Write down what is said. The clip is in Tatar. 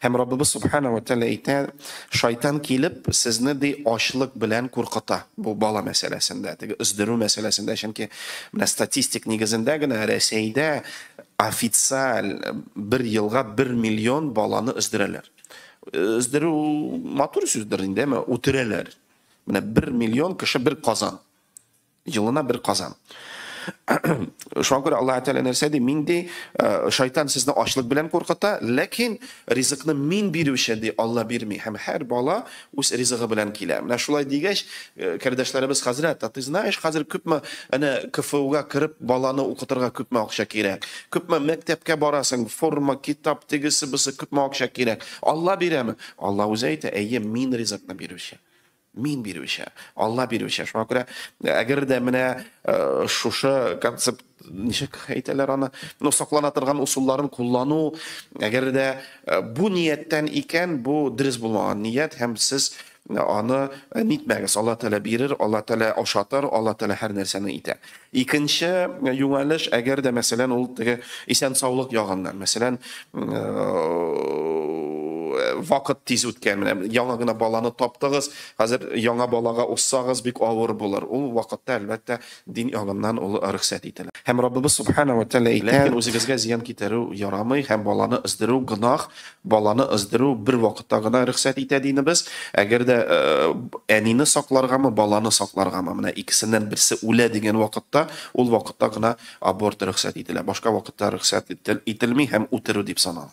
Һәм Раббыбыз субхана ва тәгалә әйтә, шайтан килеп сезне ди ачлык белән куркыта. Бу бала мәсьәләсендә, теге өздерү мәсьәләсендә, чөнки менә статистик нигезендә генә Рәсәйдә официаль бер елга 1 миллион баланы өздерәләр. Өздерү матур сүздер инде, әмма үтерәләр. Менә 1 миллион кеше бер казан. Елына бер казан. Шуңа күрә Аллаһ Тәгалә нәрсә ди? Мин ди, шайтан сезне ачлык белән куркыта, ләкин ризыкны мин бирүче ди, Алла бирми. Һәм һәр бала үз ризыгы белән килә. Менә шулай дигәч, кардәшләребез хәзрәт, а ты знаешь, хәзер күпме әнә КФУга кереп баланы укытырга күпме акча кирәк? Күпме мәктәпкә барасың, форма, китап, тегесе, бусы, күпме акча кирәк? Алла бирәме? Алла үзе әйтә, әйе, мин ризыкны бирүче. Мин бирүче, Алла бирүче. Шуңа күрә, әгәр дә менә шушы концепт, ничек әйтәләр аны, ну, саклана торган усулларын куллану, әгәр дә бу нияттән икән, бу дөрес булмаган ният, һәм сез аны нитмәгез. Алла Тәгалә бирер, Алла Тәгалә ашатыр, Алла Тәгалә һәр нәрсәне итә. Икенче юнәлеш, әгәр дә, мәсәлән, ул теге исән-саулык ягыннан, мәсәлән, вакыт тиз үткән, менә яңа гына баланы таптыгыз, хәзер яңа балага узсагыз бик авыр булыр. Ул вакытта, әлбәттә, дин ягыннан ул рөхсәт ителә. Һәм Раббыбыз субхана ва тәгалә әйтә, ләкин үзегезгә зыян китерү ярамый һәм баланы өздерү гөнаһ, баланы өздерү бер вакытта гына рөхсәт итә динебез. Әгәр дә әнине сакларгамы, баланы сакларгамы, менә икесеннән берсе үлә дигән вакытта, ул вакытта гына аборт рөхсәт ителә. Башка вакытта рөхсәт ителми һәм үтерү дип санала.